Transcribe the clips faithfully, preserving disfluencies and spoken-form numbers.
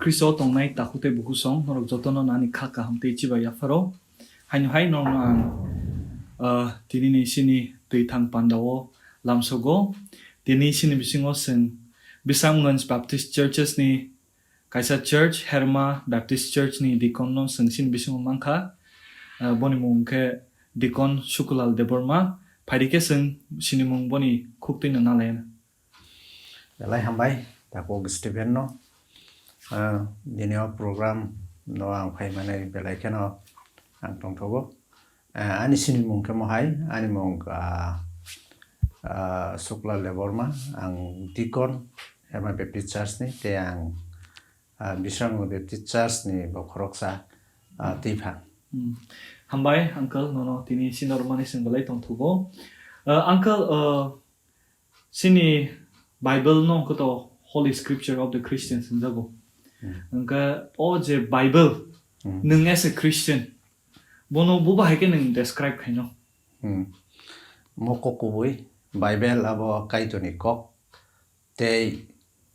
Khristo tongnai takhuk tei bukhuk song norok jotono nani kha kaham tei chiba yapharo. Haino hai norokno ang, ah, tinini sini twi thang pandao lamsogo. Tini sini bisingo chwng Bisramganj Baptist Churches ni kaisa church, Herma Baptist Church ni deacon no chwng sini bisingo mankha. Ah, boni mung khe Deacon Sukulal Debbarma. Phaidi khe chwng sini mung boni khuktwi no nalai. Belai hambai, takhuk Stephen no. Ah, nini o program no ang phai mani belai kheno ang tongthogo. Ah, ani sini mung khe mohai, ani mung, ah, ah, Sukla Leborma, ang deacon, Herma Baptist Church ni, tei ang, ah, Bisramganj Baptist Church ni bo khoroksa, ah, twiphang. Hmm. Hambai, uncle, nono tini sini rwmani chwng belai tongthogo. Ah, uncle, ah, Chini Bible no hwnkhe to Holy Scripture of the Christians hinjago. Hmm. Hwnkhe o je Bible, Hmm. nwng as a Christian, bono bo bahai khe nwng describe khaino? Hmm. Mo kok kubui, Bible abo Kaitorni kok, tei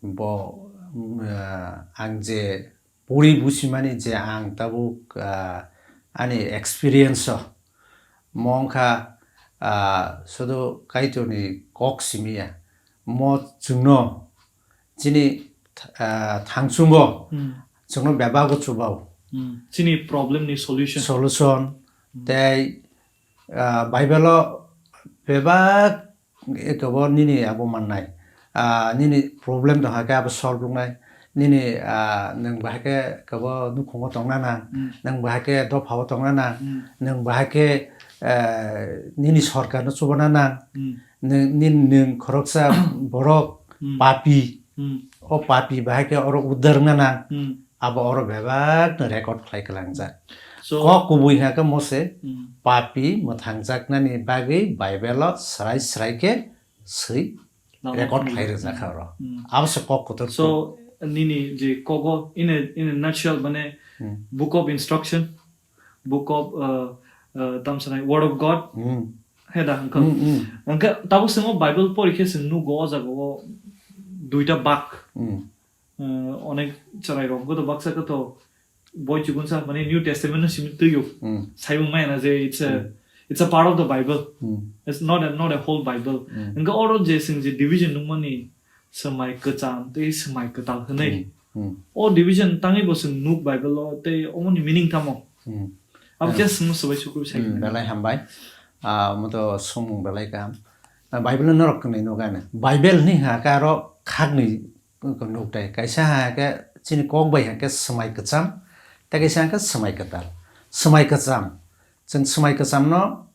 bo, mm, ah, ang je puri busimani je ang tabuk, ah, ani experience o mo wngkha, ah, sudu Kaitorni kok simiya. Mo chwngno chini, ah, thangchungo Hmm. chwngno bebak o chubao. Hmm. Chini problem ni solution. Solution Hmm. tei, ah, Bible o bebak ekabo nini abo mannai. Ah, nini problem tong hakhe abo solve wngnai. Nini, ah, nwng bahai khe kabo nukhungo tongna nang, Hmm. nwng bahai khe dophao tongna nang, Hmm. nwng bahai khe, eh, nini sorkarno chubana nang, Hmm. nwng, nini nwng khoroksa borok Hmm. papi, Hmm. o papi bahai khe oro uddar wngna nang. Hmm. Abo oro bebak no record khlai kwlangjak. So, kok kubui hwnkha khe Mose Hmm. papi mwthangjaknani bagwi Bible o srai srai khe swi Lama record khlai. Khlai rwjakha oro. Hmm. Abo se kok kotor. So, nini je kogo in a, in a nutshell, mane Hmm. Book of Instruction, Book of, uh, uh, tamsanai Word of God, Hmm. he da hwnkha. Hmm, hmm. Hwnkhe tabuk swngo Bible pori khe chwng nugo o jaga o duita bak. Hmm. Uh, onek chwrai rok hwnkhe to baksa khe to boi chukun sa mane New Testament no simi twiyo. Hmm. Saibo maya na je it's a, Hmm. it's a part of the Bible. Hmm. It's not a, not a whole Bible. Hmm. Hwnkhe oro je chwng je division nukmani swmai kwcham tei swmai kwtal hwnwi. Hmm. Hmm. O division tangwi bo chwng nuk Bible o tei omoni meaning tamo? Hmm. Abo Hmm. khe chwngno swbai sukru sai Hmm, hwnwi. Belai hambai. Ah, mo to sumung belai kaham. Ah, Bible no norok kwnwi nukha na. Bible ni ha khe aro khakni nuktai. Kaisa ha khe chini kok bai ha khe swmai kwcham, tei kaisa ha khe swmai kwtal. Swmai kwcham. Chwng swmai kwcham no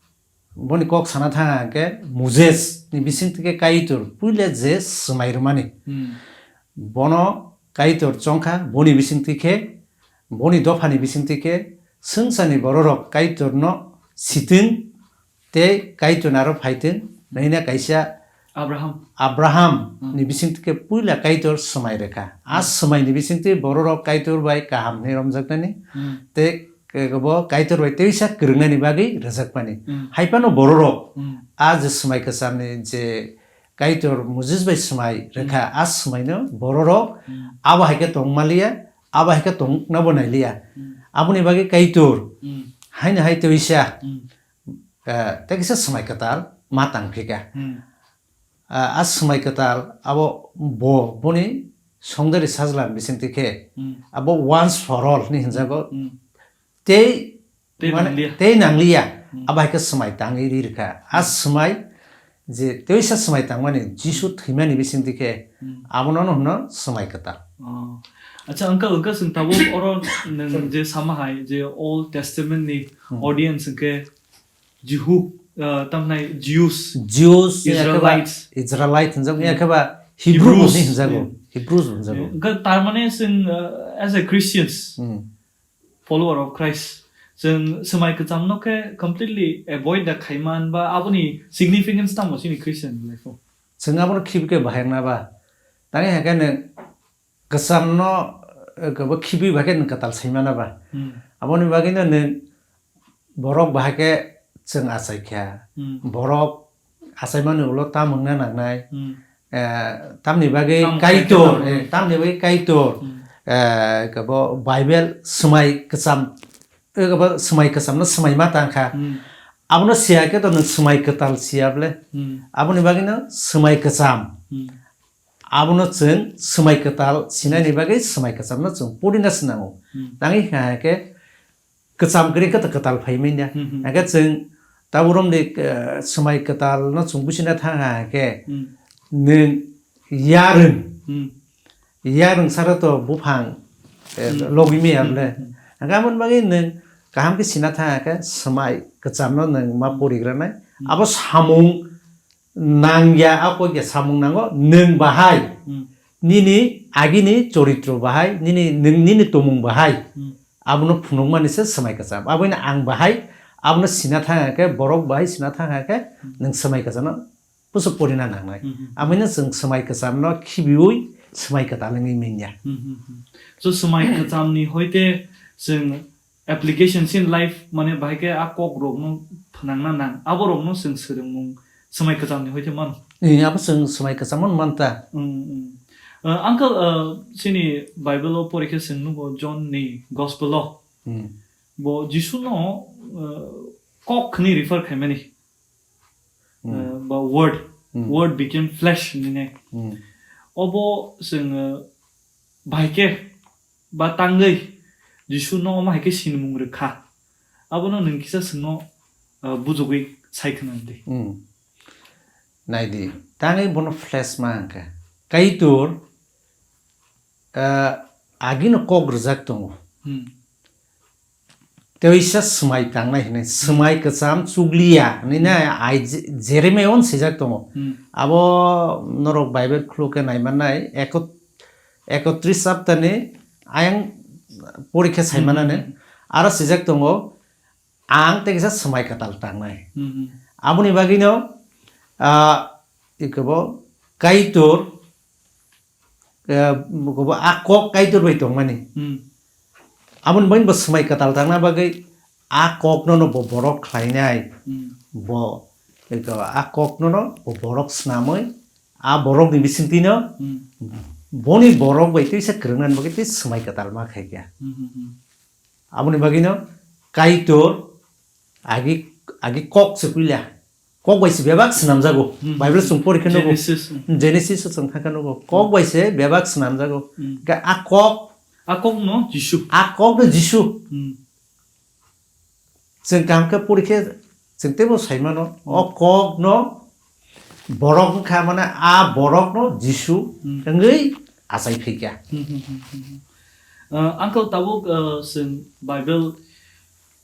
boni kok sana thang ha khe Moses ni bising twi khe Kaitor puila je swmai rwmani. Hmm. Bono Kaitor chongkha, boni bising twi khe, boni dophani bising twi khe, swngcharni bororok Kaitorno sitwng tei Kaitorni aro phaitwng, naina kaisa Abraham. Abraham Hmm. ni bisingtwi khe puila Kaitor swmai rwkha. A Hmm. swmaini bisingtwi bororok Kaitor bai kaham hwnwi romjaknani Hmm. tei ke-, bo Kaitor bai teisa kwrwngnani bagwi rwjakmani. Hmm. Hai phano bororok Hmm. a je swmai kwchamni je Kaitor Moses bai swmai rwkha, Hmm. a swmaino bororok Hmm. abo hai khe tongmaliya, abo hai khe tongna bo nailiya. Hmm. Aboni bagwi Kaitor Hmm. haino hai teisa Hmm. eh, tei kisa swmai kwtal ma tang phika. Hmm. Ah, a swmai kwtal abo bo boni songdari sajla bisingtwi khe Hmm. abo once for all ni hinjago. Hmm. Tei Tei mane nangliya. Tei nangliya. Hmm. Abo hai khe swmai tangwi ri rwkha. A Hmm. swmai je teisa swmai tangmani Jisu Hmm. thwimani bisingtwi khe Hmm. abono hwno swmai kwtal. Oh. Acha, wngkha, wngkha chwng tabuk oro nwng je sama hai je Old Testament ni Hmm. audience hwnkhe Jihu, ah, tamhnai Jews, Jews, Israelites. Ekhe ba Israelite hinjago, Hmm. ekhe ba Hebrew Hebrews. Hinwi hinjago, Hmm. Hebrews hinjago. Wngkha tarmane chwng, ah, as a Christians, Hmm. follower of Christ, chwng swmai kwchamno khe completely avoid da khaima hwnba aboni significance tamo chini Christian life o? Chwng abono khibi khe bahai wngna ba. Tangwi hai khe nwng kwchamno, eh, kebo khibi bai khe nwng kwtal saimana ba. Hmm. Aboni bagwino nwng borok bahai khe chwng achai kha. Hmm. Borok achaimani ulo tam wngna nangnai. Hmm. Eh, tamni bagwi Tam Kaitor, khe tam eh, tamni bagwi Kaitor. Hmm. eh, kabo Bible swmai kwcham, eh, kabo swmai kwchamno swmai ma tang kha. Hmm. Abono siya khe to nwng swmai kwtal siya ble. Hmm. Aboni bagwino swmai kwcham. Hmm. Abono chwng swmai kwtal sinani bagwi swmai kwchamno chwng purina swnango. Hmm. Tangwi kha khe kwcham kwrwi khe to kwtal phai manya. Hmm, hmm. Hake chwng tabuk romni, eh, swmai kwtal no chwng buchina thang ha khe Hmm. nwng yarwng, Hmm. yarwng sara to buphang, eh, Hmm. logwi maya Hmm, ble. Hmm. Hake amoni bagwi nwng kaham khe sina thang ha khe swmai kwcham no nwng ma Hmm. porigra nai. Hmm. Abo samung nangya, a kok ya samung nango, nwng bahai, Hmm. nini agini choritro bahai, nini, nwng, nini tomung bahai, Hmm. abono phunukmani se swmai kwcham. Aboino ang bahai, abono sina thang khe, borok bahai sina thang khe, Hmm. nwng swmai kwchamno pusu porina nangnai. Hmm, hmm. Aboino chwng swmai kwchamno khibiui swmai kwtal wngwi manya. Hmm, hmm, hmm. So, swmai kwchamni hoite chwng application sin life, mane, bahai khe a kok rokno phnangna nang, abo rokno chwng swrwngmung swmai kwchamni hoite mano. Eh, abo chwng swmai kwcham mano manta. Mm, mm. Uh, uncle, uh, chini Bible o pori khe chwng nugo John ni gospel o. Hmm. Bo Jisu no, uh, kok hwnwi refer khaimani. Hmm. Uh, ba word, Hmm. word became flesh hinwi ne. Hmm. Obo chwng, uh, bahai khe ba tangwi Jisu no omo hai khe sinimung rwkha. Abono nwng kisa chwngno, uh, bujogwi sai khna di. Hmm. Naidi, tangwi bono flesh ma hwnkhe. Kaitor, uh, agino kok rwjak tongo. Hmm. Teisa swmai tangnai hinwi, swmai kwcham chukliya hinwi na ai Je-, Jeremia on swijak tongo. Hmm. Abo norok Bible khuluk khe nai mannai, ekot-, ekotris chapter ni ayang porikhe sai Hmm, manani. Hmm. Aro swijak tongo, "Ang tei kisa swmai kwtal tangnai." Hmm, hmm. Aboni bagwino, ah, ikobo Kaitor, eh, kobo a kok Kaitor bai tongmani. Hmm. Aboni bagwi bo swmai kwtal tangna bagwi a kokno no bo borok khlainai. Hmm. Bo, eko, a kokno no bo borok snamwi, a borokni bisingtwino Hmm. boni borok bai teisa kwrwngna bagwi tei swmai kwtal ma khaikha. Hmm, hmm, hmm. Aboni bagwino Kaitor agi, agi kok se puila. Kok bai se bebak swnamjago. Hmm. Bible chwng pori khe nugo. Genesis, hmm. Genesis o chwng thang khe nugo. Kok bai se bebak swnamjago. Hmm. Ga a kok. A kok no Jisu. A kok no Jisu. Hmm. Chwng kaham khe pori khe chwng teibo sai mano. Hmm. O kok no borok wngkha mane a borok no Jisu Hmm. wngwi achai phaikha. Hmm, hmm, hmm, hmm, hmm. Uh, uncle, tabuk, uh, chwng Bible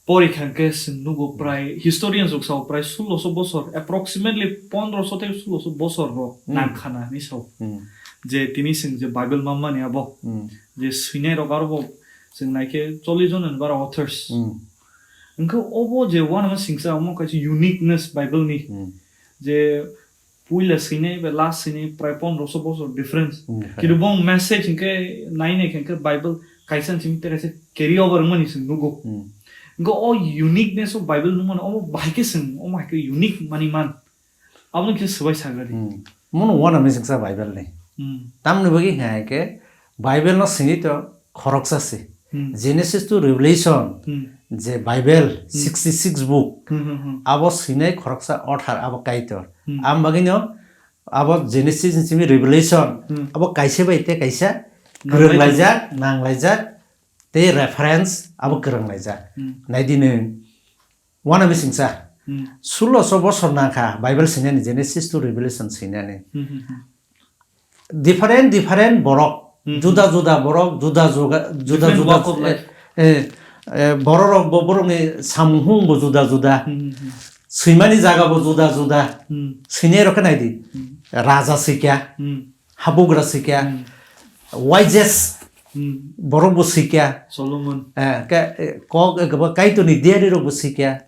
pori kha khe chwng nugo prai historians rok sao prai sulosho bosor, approximately pondrosho tei sulosho bosor rok Hmm. nang khana hinwi sao. Hmm. Je tini chwng je Bible manmani abo, Hmm. je swinai rok aro bo chwng nai khe chollish jon ni bara authors. Hmm. Hwnkhe obo je uanama singsa omo kaisa uniqueness Bible ni. Hmm. Je puila swinai bai last swinai prai pondrosho bosor difference. Hmm. Kintu bong message hinkhe nai nai khe Bible kaisa ni simi tei kaisa carry over wngmani chwng nugo. Hmm. Hwnkhe o uniqueness of Bible nungmano omo bahai khe chwng omo hai khe unique mani man. Abono kisa swbai sagra di. Hmm. Mono uanama singsa Bible ni. Hmm. Tamni bagwi hai khe Bible no sini to khoroksa se. Hmm. Genesis to Revelation Hmm. je Bible Hmm. sixty six book. Hmm, hmm, hmm. Abo swinai khoroksa author abo Kaitor. Hmm. Am bagwino abo Genesis ni simi Revelation Hmm. abo kaisa bai tei kaisa Nang kwrwng bai laijak, nang laijak tei reference abo kwrwng laijak. Hmm. Naidi nwng uanama singsa Hmm. sulosho bosor nangkha Bible swinani Genesis to Revelation swinani. Hmm, hmm, hmm. Different, different borok, Hmm. juda juda borok, juda juda, juda Different juda, walk of life. Eh, eh, eh, bororok bo, borokni samung bo juda juda. Hmm, hmm, hmm. Swimani jaga bo juda juda. Hmm. Swinai rok khe naidi. Hmm. Raja swikha, Hmm. habugra swikha, Hmm. wisest Hmm. borok bo swikha. Solomon. Eh, ke, eh, kok, eh, kebo Kaitorni diari rok bo swikha.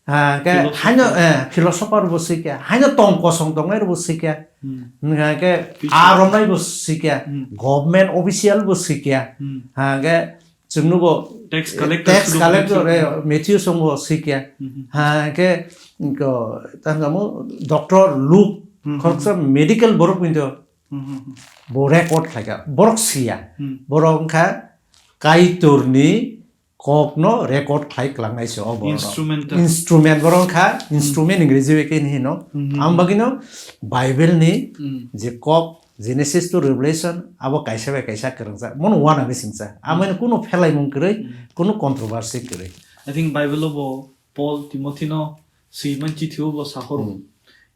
Ha, ke Philosopher. Haino, eh, philosopher bo swikha, haino tong kosong tongnai rokbo swikha. Hmm. Hingkha ke Teacher. Aromnai bo swikha, Hmm. government official bo swikha. Hmm. Ha, ke chwng nugo Tax collector tax sudu collector, Matthew. Eh, Matthew song bo swikha. Hmm. Ha, ke ko, tang kamu doctor Luke, Hmm. khoroksa medical borok pinto. Hmm, hmm, hmm. Bo record khlaikha, borok siya. Hmm. Borok wngkha Kaitorni kokno record khlai kwlangnai se o borok. Instrumental. Instrument borok wngkha, hmm, instrument Ingreji bai khe hino. Hmm, hmm, ang hmm. Bagwino Bible ni, hmm, je kok Genesis to Revelation abo kaisa bai kaisa kwrwngjak. Mono uanani singcha. Amo, hmm, hino kuno phelaimung kwrwi, hmm, kuno controversy kwrwi. I think Bible o bo Paul Timothy no swiman chithi o bo sahoro. Hmm.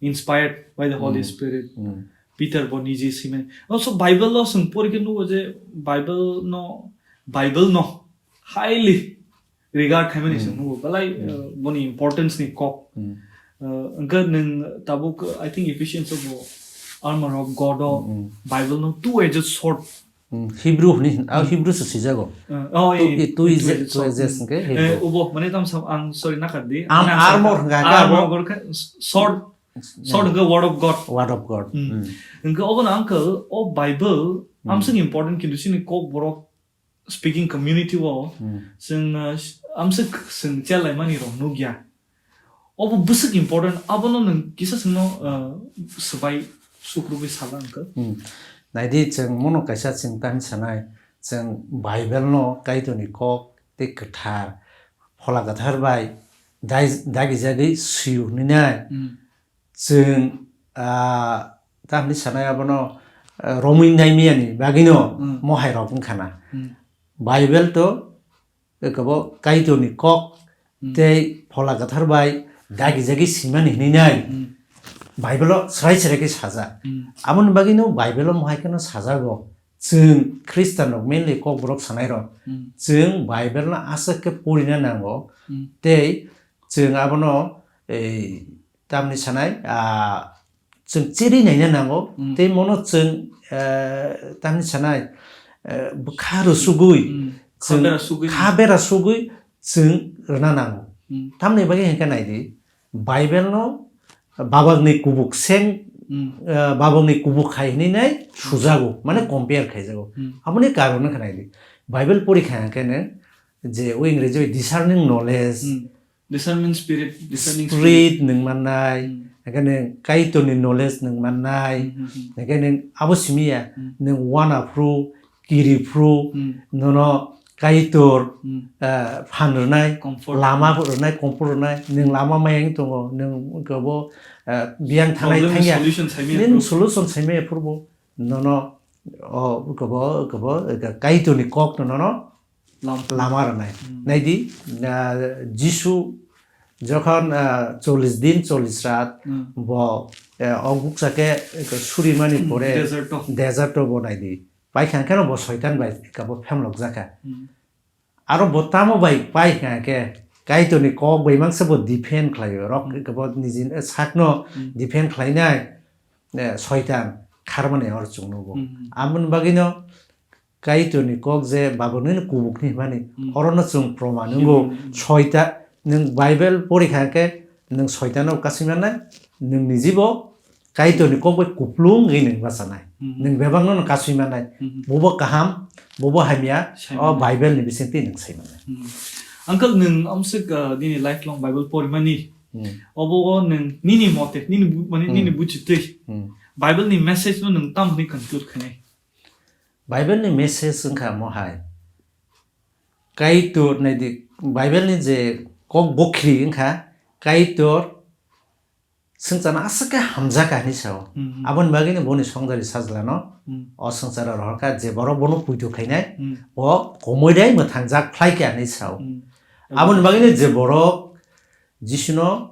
Inspired by the Holy, hmm, Spirit. Hmm. Peter bo niji swiman. Also Bible o swng porikhe nugo je Bible no, Bible no highly regard khaimani, hmm, se nugo. Belai, hmm, uh, boni importance ni kok. Hmm. Uh, hwnkhe nwng tabuk, I think Ephesians o bo armor of God o, hmm, Bible no two edged sword. Hmm. Hebrew hwnwi, ah, hmm, Hebrew se swijago. Uh, oh, two, eh, two, two is, edged two sword. Edges, hmm, hwnkhe, eh, Hebrew. Obo mane tam sam ang sorry nakardi. Am-, mane ang armor hwnkha khe abo armor hwnkha sword, hmm, sword hwnkhe word of God. Word of God. Hmm. Hmm. Hwnkhe obono uncle o Bible, hmm, amswk important kintu chini kok borok speaking community o, hmm, chwng, uh, amswk chwng chelaimani rok nukya. Obo bwswk important, abono nwng kisa chwngno, uh, swbai sukrubwi sala wngkha. Hmm. Naidi, chwng mono kaisa chwng tani sanai, chwng Bible no Kaitorni kok tei kwthar, Phola Kwthar bai dai-, dagijagwi swiyo hwnwi nai. Hmm. Chwng, ah, tamni sanai abono, ah, romwi naimiyani bagwino, hmm, mohai rok wngkha na. Hmm. Bible to, eh, kabo Kaitorni kok, hmm, tei Phola Kwthar bai dagijagwi swimani hwnwi nai. Hmm. Bible o srai srai khe sajak. Hmm. Aboni bagwino Bible o mohai kheno sajago. Chwng Khristian rok mainly kok borok sanai rok. Hmm. Chwng Bible no aswk khe porina nango. Hmm. Tei chwng abono, ei, tamni sanai, ah, chwng chiri naina nango, hmm, tei mono chwng, eh, tamni sanai, eh, bwkha rwsugwi, hmm, chwng kha bera sugwi, kha bera sugwi chwng rwna nango. Hmm. Tamni bagwi hwnkhe naidi, Bible no babakni kubuk seng, hmm, eh, babakni kubuk hai hwnwi nai sujago, mane, hmm, compare khaijago. Hmm. Aboni karon wngkha naidi, Bible porikha hwnkhe nw je o Ingreji bai discerning knowledge, hmm. Discernment spirit, discerning spirit. Spirit nwng mannai, hmm, hwnkhe nwng Kaitorni knowledge nwng mannai, hmm, hmm, hmm, hwnkhe nwng abo simi ya, hmm, nwng uanaphru, kiriphru, hmm, nono Kaitor, hmm, eh, phan rwnai, comfort, lama rwnai, comfort rwnai, nwng lama mayang tongo, nwng kebo, eh, biyang thanai problem thangya, solution saimaya nwng phuru. Solution saimaya phuru bo, nono, o, kebo, kebo, Kaitorni kok no nono Lam-, lama rwnai. Hmm. Naidi, ah, Jisu jokhon, ah, chollish din, chollish rat, hmm, bo, eh, o bukcha khe, eh, surimani, hmm, pore desert o. Desert o bo naidi. Paikha khe bo Soitan bai kabo phemlok jakha. Hmm. Aro bo tamo bai paikha khe Kaitorni kok bai mangsa bo defend khlaio. Rok, hmm, kabo niji, eh, sakno, hmm, defend khlainai, eh, Soitan kharmani or chwngno bo. Hmm. Amoni bagwino Kaitorni kok je babangni kubukni hwnmani, hmm, orono chwng proman, hmm, wngo. Hmm. Soita-, nwng Bible porikha khe nwng Soitano kasui mannai, nwng nijibo Kaitorni kok bai kuplung wngwi nwng bachanai. Hmm. Nwng bebakno nwng kasui mannai. Hmm. Bobo kaham, bobo hamya, sai o mannai. Bible ni bisingtwi nwng sai mannai. Hmm. Uncle, nwng amswk, uh, nini lifelong Bible porimani. Hmm. Obo o nwng nini mote, nini bu-, mane, hmm, nini buchitwi. Hmm. Bible ni message no nwng tamo hwnwi conclude khainai? Bible ni message wngkha mohai. Kaitor naidi, Bible ni je kok bokhri wngkha, Kaitor swngcharno aswk khe hamjakha hinwi sao. Hmm. Aboni bagwino boni songjari sajlano, hmm, o swngcharo rohorkha, je borok bono puitu khainai, hmm, bo komoi dai mwthangjak phlaikha hinwi sao. Hmm. Aboni bagwino je borok Jisuno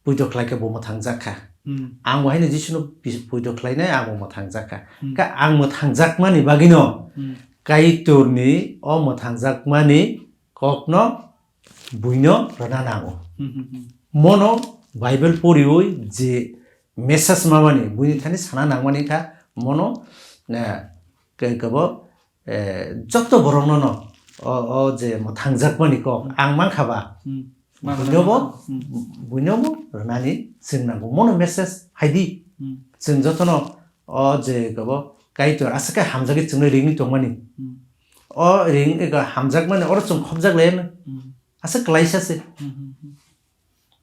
puitu khlai khe bo mwthangjak kha. Hmm. Ang bo haino Jisuno pi-, puitu khlainai, ang bo mwthangjak kha. Hmm. Khe ang mwthangjakmani bagwino, hmm, Kaitorni o mwthangjakmani kokno buino rwna nango. Hmm, hmm, hmm. Mono Bible poriwi je message mamani buini thani sana nangmani kha, mono, eh, ke-, kebo, eh, joto borokno no o, o je mwthangjakmani kok, hmm, ang mankha ba, hmm, buinobo, hmm, buinobo rwnani chwng nango. Mono message hai di. Hmm. Chwng jotono o je kebo Kaitor aswk khe hamjagwi chwngno ringwi tongmani. Hmm. O ring ego hamjakmani oro chwng khopjak laiyano. Hmm. Aswk klaisa se. Hmm, hmm, hmm.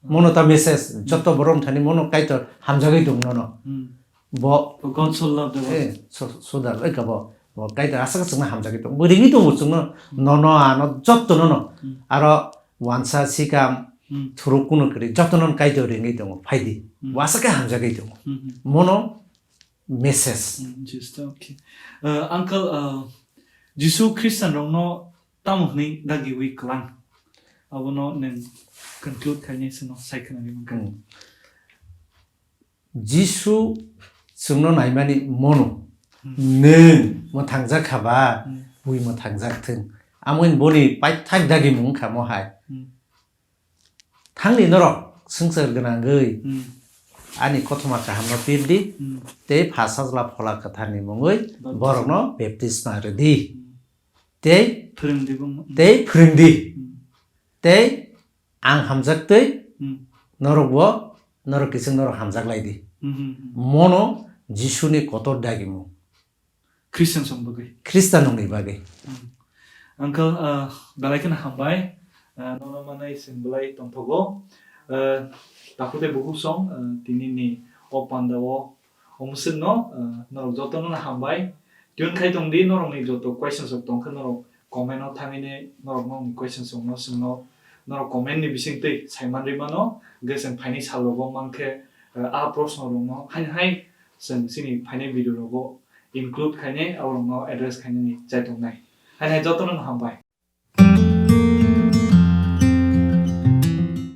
Mono ta message, hmm, joto borok thani mono Kaitor hamjagwi tong nono. Hmm. Bo God so loved the world. Eh, so, so that, eh, bo, bo Kaitor aswk chwngno hamjagwi tongo. Bo ringwi tongo chwngno, nono, ano, jotto nono. Hmm. Aro wansa, sikam, hmm, thuruk kuno kwrwi, jotto nono Kaitor ringwi tongo, phaidi. Hmm. Bo aswk khe hamjagwi tongo. Hmm, hmm. Mono message. Hmm, just, okay. Uh, uncle, uh, Jisu Christian rokno tamo hwnwi dagiwi kwlang? Abono nwng conclude khainai sino sai khwnani mankha. Hmm. Jisu chwngno naimani mono. Hmm. Nwng mwthangjak kha ba, hmm, bui mwthangjak thung. Amoni boni paithak dagimung wngkha mo hai. Hmm. Thangni norok swngchar gwnangwi, hmm, ani kothoma kahamno pirdi, hmm, tei Pha Sajla Phola Kwtharni mungwi baptisma, borokno baptisma rwdi. Hmm. Tei phwrwngdi bung. Tei phwrwngdi. Hmm. Tei ang hamjak twi, hmm, norokbo, norok kiching norok hamjak lai di. Hmm, hmm, hmm. Mono Jisuni kotor dagimung. Christian song bagwi. Christian wngni bagwi. Hmm. Uncle, ah, belai kheno hambai. Ah, nono manai chwng belai tongthogo. Ah, takhuk tei bukhuk song, ah, tini ni o panda o omuswk no, ah, norok joto no hambai. Tune khai tong di, norok ni joto questions rok tong khe norok comment o thangwi ne norok no ni questions rok no swng no. Norok comment ni bising twi sai man rwi mano. Hwnkhe chwng phaini sal rogo mankhe, ah, a proshno rok no haino hai chwng chini phainai video rogo include khainai, aborokno address khainani chai tongnai. Haino hai jotono no hambai.